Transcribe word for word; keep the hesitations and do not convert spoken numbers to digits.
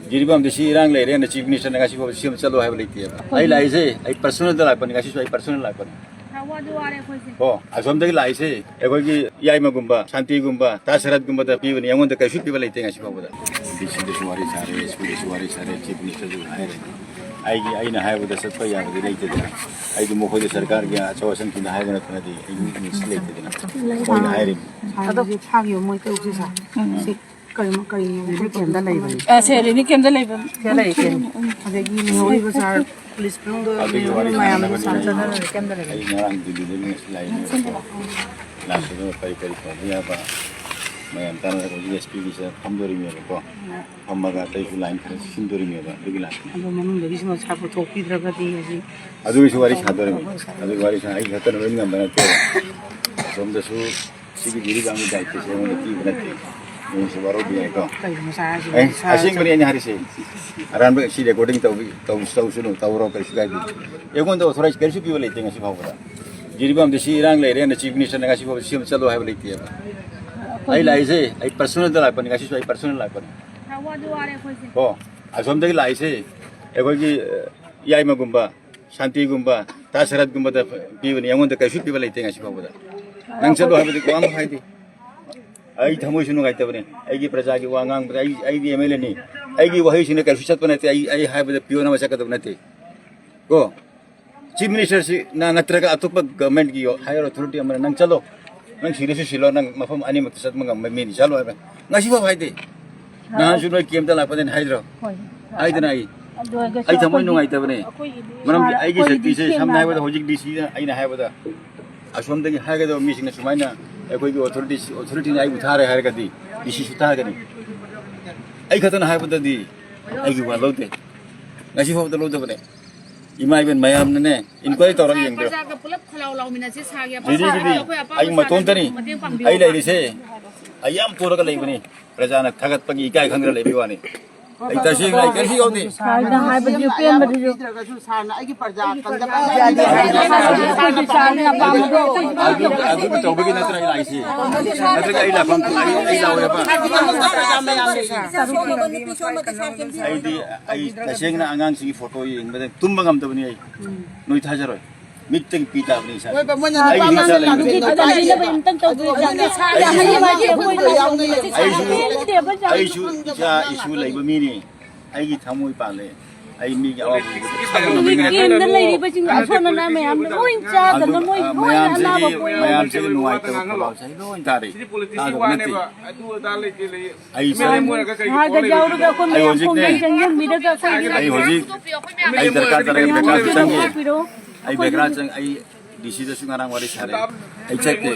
ꯖꯤꯔꯤꯕꯥꯝꯗ ꯁꯤ ꯏꯔꯥꯡ ꯂꯩꯔꯦꯅ ꯆꯤꯐ ꯃꯤꯅꯤꯁꯇꯔꯅ ꯉꯁꯤ ꯐꯥꯎꯕ ꯁꯤ ꯑꯃ ꯆꯠꯂꯣ ꯍꯥꯏꯕ ꯂꯩꯇꯦꯕ꯫ ꯑꯩ ꯂꯥꯛꯏꯁꯦ ꯑꯩ ꯄꯔꯁꯣꯅꯦꯜꯗ ꯂꯥꯛꯄꯅꯤ, ꯉꯁꯤꯁꯨ ꯑꯩ ꯄꯔꯁꯣꯅꯦꯜ ꯂꯥꯛꯄꯅꯤ꯫ ꯋꯥꯗꯤ ꯋꯥꯔꯦ ꯑꯩꯈꯣꯏꯁꯦ꯫ ꯀꯣ, ꯑꯁꯣꯝꯗꯒꯤ ꯂꯥꯛꯏꯁꯦ ꯑꯩꯈꯣꯏꯒꯤ ꯏꯌꯥꯏꯃꯒꯨꯝꯕ, ꯁꯥꯟꯇꯤꯒꯨꯝꯕ, ꯇꯥ ꯁꯔꯠꯒꯨꯝꯕꯗ ꯄꯤꯕꯅꯤ, ꯑꯩꯉꯣꯟꯗ ꯀꯩꯁꯨ ꯄꯤꯕ ꯂꯩꯇꯦ ꯉꯁꯤ ꯐꯥꯎꯕꯗ꯫ ꯗꯤ ꯁꯤꯗꯁꯨ ꯋꯥꯔꯤ ꯁꯥꯔꯦ, ꯑꯦꯁ ꯄꯤꯗꯁꯨ ꯋꯥꯔꯤ ꯁꯥꯔꯦ, ꯆꯤꯐ ꯃꯤꯅꯤꯁꯇꯔꯁꯨ ꯍꯥꯏꯔꯦ꯫ ꯑꯩꯒꯤ, ꯑꯩꯅ ꯍꯥꯏꯕꯗ ꯆꯠꯄ ꯌꯥꯕꯗꯤ ꯂꯩꯇꯦꯗꯅ꯫ ꯑꯩꯗꯤ ꯃꯈꯣꯏꯗ ꯁꯔꯀꯥꯔꯒꯤ ꯑꯆꯧ ꯑꯁꯥꯡꯁꯤꯡꯗ ꯍꯥꯏꯕ ꯅꯠꯇꯅꯗꯤ ꯑꯩ ꯃꯤꯁꯤ ꯂꯩꯇꯦꯗꯅ꯫ ꯃꯣꯏꯅ ꯍꯥꯏꯔꯤꯕꯅꯤ꯫ ꯑꯗꯣ ꯐꯥꯈꯤꯕ ꯃꯣꯏ ꯇꯧꯁꯤ ꯁꯥꯔ꯫ ꯁꯤ ꯀꯔꯤꯅꯣ, ꯀꯔꯤꯅꯣ? ꯔꯤꯂꯤꯐ ꯀꯦꯝꯗ ꯂꯩꯕꯅꯤ꯫ ꯑ, ꯁꯦ, ꯔꯤꯂꯤꯐ ꯀꯦꯝꯗ ꯂꯩꯕ꯫ ꯁꯤꯗ ꯂꯩ, ꯁꯦ꯫ ꯑꯗꯒꯤ ꯂꯩꯍꯧꯔꯤꯕ ꯁꯥꯔ, ꯄꯨꯂꯤꯁ ꯃꯅꯨꯡꯗ ꯑꯗꯨꯒꯤ ꯂꯩꯍꯧꯔꯤꯕ ꯋꯥꯔꯤ ꯃꯌꯥꯝꯗꯣ ꯁꯥꯟꯅꯅꯕ ꯁꯥꯔ ꯆꯠꯅꯔꯒ ꯀꯦꯝꯗ ꯂꯩꯕꯅꯤ꯫ ꯑꯩ ꯉꯔꯥꯡ ꯗꯤꯜꯂꯤꯗꯒꯤ ꯉꯁꯤ ꯂꯥꯛꯏꯅꯦꯕꯀꯣ꯫ ꯂꯥꯛꯄꯗ ꯀꯔꯤ ꯀꯔꯤ ꯇꯧꯕ ꯌꯥꯕ ꯃꯌꯥꯝ ꯇꯥꯟꯅꯔꯒ ꯍꯧꯖꯤꯛ ꯑꯦꯁ ꯄꯤꯒꯤꯁꯤꯗ ꯐꯝꯗꯣꯔꯤꯕꯅꯦꯕꯀꯣ꯫ ꯐꯝꯃꯒ ꯑꯇꯩꯁꯨ ꯂꯥꯏꯟ ꯈꯔ ꯁꯤꯟꯗꯣꯔꯤꯕꯅꯦꯕ, ꯑꯗꯨꯒꯤ ꯂꯥꯛꯄꯅꯦ꯫ ꯑꯗꯣ ꯃꯅꯨꯡꯗꯒꯤꯁꯨ ꯃꯁꯥ ꯄꯨꯊꯣꯛꯄꯤꯗ꯭ꯔꯒꯗꯤ ꯍꯧꯖꯤꯛ ꯑꯗꯨꯒꯤꯁꯨ ꯋꯥꯔꯤ ꯁꯥꯗꯣꯔꯤꯕꯅꯤ꯫ ꯑꯗꯨꯒꯤ ꯋꯥꯔꯤ ꯁꯥ-, ꯑꯩ ꯈꯛꯇꯅ ꯂꯣꯏ ꯉꯝꯕ ꯅꯠꯇꯦ꯫ ꯑꯁꯣꯝꯗꯁꯨ ꯁꯤꯒꯤ ꯖꯤꯔꯤꯕꯥꯝꯒꯤ ꯗꯥꯏꯇꯁꯦ ꯑꯩꯉꯣꯟꯗ ꯄꯤꯕ ꯅꯠꯇꯦ꯫ ꯅꯣꯏꯁꯨ ꯋꯥꯔꯧꯕ ꯌꯥꯏꯀꯣ꯫ ꯀꯩꯅꯣ ꯁꯥꯔ, ꯑꯦ, ꯁꯥꯔ ꯑꯁꯦꯡꯕꯅꯤ ꯑꯩꯅ ꯍꯥꯏꯔꯤꯁꯦ꯫ ꯑꯔꯥꯟꯕ ꯁꯤ ꯔꯦꯀꯣꯔꯗꯤꯡ ꯇꯧꯕꯤ-, ꯇꯧ-, ꯇꯧꯁꯅꯨ, ꯇꯧꯔꯣ, ꯀꯩꯁꯨ ꯀꯥꯏꯗꯦ꯫ ꯑꯩꯉꯣꯟꯗ ꯑꯣꯊꯣꯔꯥꯏꯖ ꯀꯔꯤꯁꯨ ꯄꯤꯕ ꯂꯩꯇꯦ ꯉꯁꯤ ꯐꯥꯎꯕꯗ꯫ ꯖꯤꯔꯤꯕꯥꯝꯗ ꯁꯤ ꯏꯔꯥꯡ ꯂꯩꯔꯦꯅ ꯆꯤꯐ ꯃꯤꯅꯤꯁꯇꯔꯅ ꯉꯁꯤ ꯐꯥꯎꯕ ꯁꯤ ꯑꯃ ꯆꯠꯂꯣ ꯍꯥꯏꯕ ꯂꯩꯇꯦꯕ꯫ ꯑꯩ ꯂꯥꯛꯏꯁꯦ ꯑꯩ ꯄꯔꯁꯣꯅꯦꯜꯗ ꯂꯥꯛꯄꯅꯤ, ꯉꯁꯤꯁꯨ ꯑꯩ ꯄꯔꯁꯣꯅꯦꯜ ꯂꯥꯛꯄꯅꯤ꯫ ꯁꯥꯔ, ꯋꯥꯗꯤ ꯋꯥꯔꯦ ꯑꯩꯈꯣꯏꯁꯦ꯫ ꯀꯣ, ꯑꯁꯣꯝꯗꯒꯤ ꯂꯥꯛꯏꯁꯦ ꯑꯩꯈꯣꯏꯒꯤ, ꯑ, ꯏꯌꯥꯏꯃꯒꯨꯝꯕ, ꯁꯥꯟꯇꯤꯒꯨꯝꯕ, ꯇꯥ ꯁꯔꯠꯒꯨꯝꯕꯗ ꯄꯤꯕꯅꯤ, ꯑꯩꯉꯣꯟꯗ ꯀꯩꯁꯨ ꯄꯤꯕ ꯂꯩꯇꯦ ꯉꯁꯤ ꯐꯥꯎꯕꯗ꯫ ꯅꯪ ꯆꯠꯂꯣ ꯍꯥꯏꯕꯗꯤ ꯋꯥ ꯑꯃ ꯍꯥꯏꯗꯦ꯫ ꯑꯩ ꯊꯃꯣꯏꯁꯨ ꯅꯨꯡꯉꯥꯏꯇꯕꯅꯦ꯫ ꯑꯩꯒꯤ ꯄ꯭ꯔꯖꯥꯒꯤ ꯋꯥ ꯉꯥꯡꯕꯗ ꯑꯩ, ꯑꯩꯗꯤ ꯑꯦꯝ ꯑꯦꯜ ꯑꯦꯅꯤ꯫ ꯑꯩꯒꯤ ꯋꯥꯍꯩꯁꯤꯅ ꯀꯩꯁꯨ ꯆꯠꯄ ꯅꯠꯇꯦ꯫ ꯑꯩ, ꯑꯩ ꯍꯥꯏꯕꯗ ꯄꯤꯌꯣꯟ ꯑꯃ ꯆꯠꯀꯗꯕ ꯅꯠꯇꯦ꯫ ꯀꯣ? ꯆꯤꯐ ꯃꯤꯅꯤꯁꯇꯔꯁꯤ ꯅ-, ꯅꯠꯇ꯭ꯔꯒ ꯑꯇꯣꯞꯄ ꯒꯚꯔꯟꯃꯦꯟꯠꯀꯤ ꯍꯥꯏꯌꯔ ꯑꯣꯊꯣꯔꯤꯇꯤ ꯑꯃꯅ ꯅꯪ ꯆꯠꯂꯣ, ꯅꯪ ꯁꯤꯔꯁꯨ ꯁꯤꯜꯂꯣ, ꯅꯪ ꯃꯐꯝ ꯑꯅꯤꯃꯛꯇ ꯆꯠꯄ ꯉꯝꯕ ꯃꯤꯅꯤ, ꯆꯠꯂꯣ ꯍꯥꯏꯕ꯫ ꯉꯁꯤꯐꯥꯎ ꯍꯥꯏꯗꯦ꯫ ꯅꯍꯥꯟꯁꯨ ꯅꯣꯏ ꯀꯦꯝꯇ ꯂꯥꯛꯄꯗꯅꯤ ꯍꯥꯏꯗ꯭ꯔꯣ? ꯍꯣꯏ꯫ ꯍꯥꯏꯗꯅ ꯑꯩ, ꯑꯗꯨ ꯑꯣꯏꯔꯒꯁꯨ ꯑꯩ ꯊꯃꯣꯏ ꯑꯩꯈꯣꯏꯗꯤ, ꯅꯨꯡꯉꯥꯏꯇꯕꯅꯦ꯫ ꯑꯩꯈꯣꯏꯒꯤꯗꯤ ꯃꯔꯝꯗꯤ ꯁꯥꯔ, ꯑꯩꯒꯤ ꯑꯩꯈꯣꯏꯒꯤꯗꯤ ꯁꯛꯇꯤꯁꯦ ꯁꯝꯅ ꯁꯦꯡꯅ ꯍꯥꯏꯔꯕꯗ ꯍꯧꯖꯤꯛ ꯗꯤ ꯁꯤꯗ ꯑꯩꯅ ꯍꯥꯏꯕꯗ ꯑꯁꯣꯝꯗꯒꯤ ꯍꯥꯏꯒꯗꯕ ꯃꯤꯁꯤꯡꯅ ꯁꯨꯃꯥꯏꯅ ꯑꯩꯈꯣꯏꯒꯤ ꯑꯣꯊꯣꯔꯤꯇꯤ, ꯑꯣꯊꯣꯔꯤꯇꯤꯅ ꯑꯩꯕꯨ ꯊꯥꯔꯦ ꯍꯥꯏꯔꯒꯗꯤ ꯗꯤ ꯁꯤꯁꯨ ꯊꯥꯒꯅꯤ꯫ ꯑꯩ ꯈꯛꯇꯅ ꯍꯥꯏꯕꯗꯗꯤ ꯑꯩꯒꯤ ꯋꯥ ꯂꯧꯗꯦ꯫ ꯉꯁꯤ ꯐꯥꯎꯕꯗ ꯂꯧꯗꯕꯅꯦ꯫ ꯏꯃꯥ ꯏꯕꯦꯟ ꯃꯌꯥꯝꯅꯅꯦ, ꯏꯟꯀ꯭ꯋꯥꯏꯔꯤ ꯇꯧꯔꯒ ꯌꯦꯡꯕꯤꯔꯣ꯫ ꯄ꯭ꯔꯖꯥꯒ ꯄꯨꯂꯞ ꯈꯣꯜꯂꯥꯎ ꯂꯥꯎꯃꯤꯟꯅꯁꯤ ꯁꯥꯔꯒꯤ ꯑꯄꯥꯝꯕ ꯖꯤꯔꯤꯒꯤꯗꯤ ꯁꯥꯔꯒ ꯑꯩꯈꯣꯏ ꯑꯄꯥꯝꯕ ꯑꯩ ꯃꯇꯣꯝꯇꯅꯤ꯫ ꯁꯥꯔꯒ ꯃꯇꯦꯡ ꯄꯥꯡꯕꯤꯌꯨ ꯑꯩ ꯍꯥꯏꯕ꯫ ꯂꯩꯔꯤꯁꯦ ꯑꯩ ꯌꯥꯝ ꯄꯣꯔꯒ ꯂꯩꯕꯅꯤ꯫ ꯄ꯭ꯔꯖꯥꯅ ꯊꯥꯒꯠꯄꯒꯤ ꯏꯀꯥꯏ ꯈꯪꯗꯅ ꯂꯩꯕꯒꯤ ꯋꯥꯅꯤ꯫ ꯑꯩ ꯇꯁꯦꯡꯅ ꯑꯩ ꯀꯔꯤꯁꯨ ꯌꯥꯎꯗꯦ꯫ ꯁꯥꯔꯗ ꯍꯥꯏꯕꯁꯨ ꯄꯦꯟꯕꯗꯨꯁꯨ꯫ ꯄꯤꯗ꯭ꯔꯒꯁꯨ ꯁꯥꯔꯅ ꯑꯩꯒꯤ ꯄ꯭ꯔꯖꯥ ꯈꯪꯗꯕ ꯑꯩꯈꯣꯏꯗꯤ ꯁꯥꯔꯅ ꯑꯄꯥꯝꯕꯗꯣ ꯑꯩꯈꯣꯏꯗꯤ ꯑꯗꯨ, ꯑꯗꯨ ꯇꯧꯕꯒꯤ ꯅꯠꯇ꯭ꯔꯥ ꯑꯩ ꯂꯥꯛꯏꯁꯦ? ꯅꯠꯇ꯭ꯔꯒ ꯑꯩ ꯂꯥꯛꯐꯝ, ꯑꯩ, ꯑꯩ ꯂꯥꯛꯑꯣꯏ ꯍꯥꯏꯕ? ꯁꯣꯝꯗ ꯅꯨꯄꯤ ꯁꯣꯝꯗ ꯄꯩꯁꯥ ꯁꯦꯝꯖꯩ꯫ ꯑꯩꯗꯤ, ꯑꯩ ꯇꯁꯦꯡꯅ ꯑꯉꯥꯡꯁꯤꯡꯒꯤ ꯐꯣꯇꯣ ꯌꯦꯡꯕꯗ ꯇꯨꯝꯕ ꯉꯝꯗꯕꯅꯤ ꯑꯩ꯫ ꯅꯣꯏ ꯊꯥꯖꯔꯣꯏ꯫ ꯃꯤꯠꯇꯒꯤ ꯄꯤ ꯇꯥꯕꯅꯤ ꯏꯁꯥ꯫ ꯍꯣꯏꯕ, ꯃꯣꯏꯅ ꯑꯩꯒꯤ ꯅꯨꯄꯥ ꯏꯆꯥ ꯑꯉꯥꯡ ꯂꯩꯕꯅꯤ꯫ ꯂꯥꯛꯄꯤꯅꯕ ꯑꯝꯇꯪ ꯇꯧꯕꯤꯌꯨ꯫ ꯑꯩꯁꯨ, ꯑꯩꯁꯨ, ꯏꯆꯥ ꯏꯁꯨ ꯂꯩꯕ ꯃꯤꯅꯤ꯫ ꯑꯩꯒꯤ ꯊꯃꯣꯏ ꯄꯥꯜꯂꯦ꯫ ꯑꯩ ꯃꯤꯒꯤ ꯑꯋꯥꯕ ꯎꯕꯗ ꯈꯥꯡꯕ ꯉꯝꯕ ꯃꯤ ꯅꯠꯇꯦ꯫ ꯀꯦꯝꯗ ꯂꯩꯔꯤꯕꯁꯤꯡ ꯑꯁꯣꯟ ꯑꯅꯥ ꯃꯌꯥꯝꯗꯣ ꯂꯣꯏ ꯆꯥꯗꯅ ꯑꯗꯨ, ꯃꯣꯏ ꯑ, ꯂꯣꯏꯅ ꯃꯌꯥꯝꯁꯤꯒꯤ, ꯑꯅꯥꯕ ꯄꯣꯛꯑꯦ꯫ ꯃꯌꯥꯝꯁꯤꯒꯤ ꯅꯨꯡꯉꯥꯏꯇꯕ ꯈꯣꯜꯂꯥꯎꯁꯦ ꯑꯩ ꯂꯣꯏ ꯇꯥꯔꯦ꯫ ꯁꯤꯗꯤ ꯄꯣꯂꯤꯇꯤꯛꯁꯀꯤ ꯇꯥꯗꯕ ꯅꯠꯇꯦ꯫ ꯋꯥꯅꯦꯕ꯫ ꯑꯗꯨ ꯑꯗꯥ ꯂꯩꯇꯦ, ꯂꯩ꯫ ꯑꯩ ꯃꯌꯥꯝ ꯆꯪꯉꯦ꯫ ꯃꯣꯏꯅ ꯀꯩꯒꯤ ꯍꯥꯏꯔꯒ ꯄꯣꯛꯂꯛꯏꯅꯣ? ꯌꯥꯎꯔꯒ ꯑꯩꯈꯣꯏ ꯑꯩ ꯃꯌꯥꯝ ꯍꯧꯖꯤꯛꯅꯦ꯫ ꯈꯣꯡꯖꯪ ꯆꯪꯁꯤꯟꯕꯤꯔꯒ ꯑꯩꯈꯣꯏꯒꯤ ꯑꯩ ꯍꯧꯖꯤꯛ, ꯑꯩ ꯗꯔꯀꯥꯔ ꯇꯥꯔꯒ ꯗꯔꯀꯥꯔ ꯈꯤꯇꯪ ꯆꯪꯒꯦ꯫ ꯍꯥꯞꯄꯤꯔꯣ꯫ ꯑꯩ ꯕꯦꯀ꯭ꯔꯥ ꯆꯪ-, ꯑꯩ ꯗꯤ ꯁꯤꯗꯁꯨ ꯉꯔꯥꯡ ꯋꯥꯔꯤ ꯁꯥꯔꯦ꯫ ꯑꯩ ꯆꯠꯀꯦ꯫